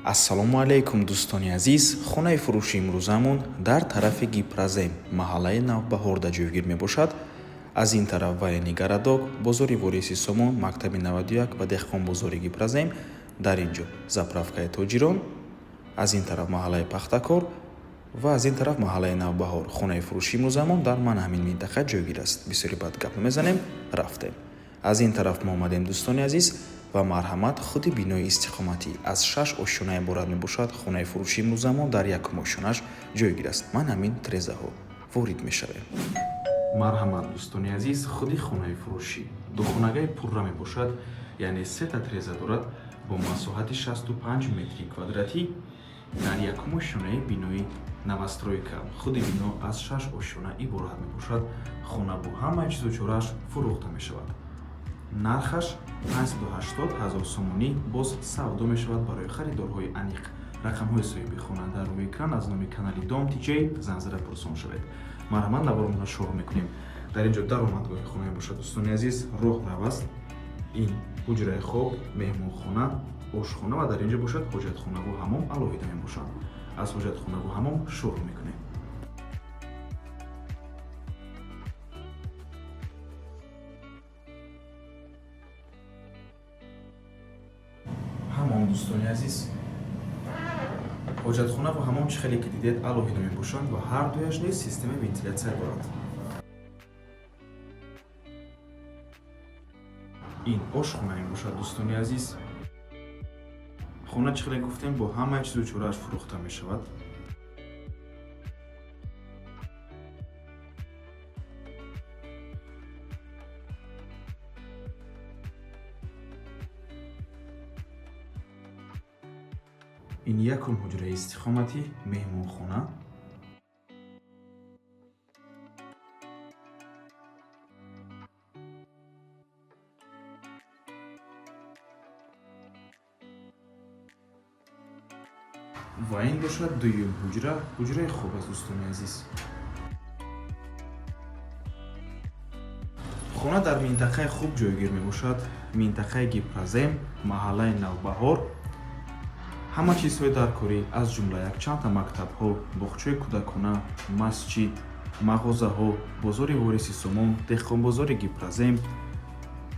Ассалому алайкум, дӯстони азиз. Хонаи фурӯши имрӯзамон дар тарафи Гипрозем, маҳаллаи Навбаҳорда ҷойгир мебошад. Аз ин тараф военный городок, бозори Вориси Сомон, мактаби 91 ва деҳқонбозори Гипрозем. Дар ин ҷо заправкаи Тоҷирон, аз ин тараф маҳаллаи Пахтакор ва аз ин тараф маҳаллаи Навбаҳор. Хонаи фурӯши имрӯзамон дар мана ҳамин минтақа ҷойгир аст. Бисёри бад гап намезанем, рафтем. Аз ин тараф мо омадем, дӯстони азиз, ва марҳамат, худи бинои истиқоматӣ аз шаш ошёна иборат мебошад. Хонаи фурӯши имрӯзамон дар якум ошёнаш ҷойгир аст. Ман ҳамин трезаҳо ворид мешавем. Марҳамат, дӯстони азиз, худи хонаи фурӯшӣ духонагаи пурра мебошад, яъне сета треза дорад бо масоҳати 65 метри квадратӣ дар якум ошёнаи бинои новостройка. Худи бино аз шаш ошёна иборат мебошад. Хона бо ҳамаи чизу чорааш фурӯхта мешавад. Нархаш 580 ҳазор сомонӣ, боз савдо мешавад. Барои харидорҳои аниқ рақамҳои соҳиби хона дар рӯи экран. Аз номи канали Дом Тиҷей занг зада пурсон шавед. Марҳамат, наворомонро шурӯъ мекунем. Дар ин ҷо даромадгоҳи хона мебошад, дӯстони азиз, роҳ рав аст. Ин ҳуҷраи хоб, меҳмонхона, ошхона ва дар ин ҷо бошад ҳоҷатхонаву ҳамом алоҳида мебошанд. Аз ҳоҷатхонаву ҳамом шурӯъ мекунем. Ҳамом, дӯстони азиз, ҳоҷатхона ва ҳамом, чӣ хеле ки дидед, алоҳида мебошанд ва ҳар дуяш низ системаи вентилятсия дорад. Ин ошхона мебошад, дӯстони азиз. Хона, чӣ хеле гуфтем, бо ҳамаи чизу чорааш фурӯхта мешавад. Ин якум ҳуҷраи истиқоматӣ, меҳмонхона. Ва ин бошад дуюм ҳуҷра, ҳуҷраи хоб аст, дӯстони азиз. Хона дар минтақаи хуб ҷойгир мебошад, минтақаи Гипрозем, маҳаллаи Навбаҳор. Ҳама чизҳои даркорӣ, аз ҷумла якчандта мактабҳо, боғчаи кӯдакона, масҷид, мағозаҳо, бозори Вориси Сомон, деҳқонбозори Гипрозем,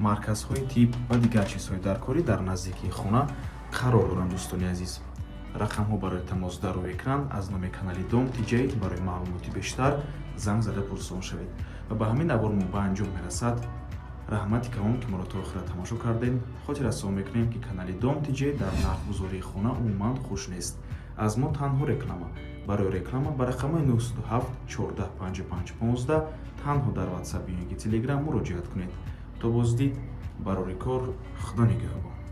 марказҳои тиб ва дигар чизҳои даркорӣ дар наздикии хона қарор доранд. Дӯстони азиз, рақамҳо барои тамос дар рӯи экран. Аз номи канали Дом Тиҷей барои маълумоти бештар занг зада пурсон шавед. Ва ба ҳамин навормон ба анҷом мерасад. Раҳмати калон, ки моро то охира тамошо кардем. Хотиррасон мекунем, ки канали Дом Тиҷей дар нархгузории хона умуман хуш нест. Аз мо танҳо реклама. Барои реклама ба рақамҳои 907 14 55 15 танҳо дар Ватсап ё ки Телеграм муроҷиат кунед. То боздид, барори кор, Худо нигаҳбон.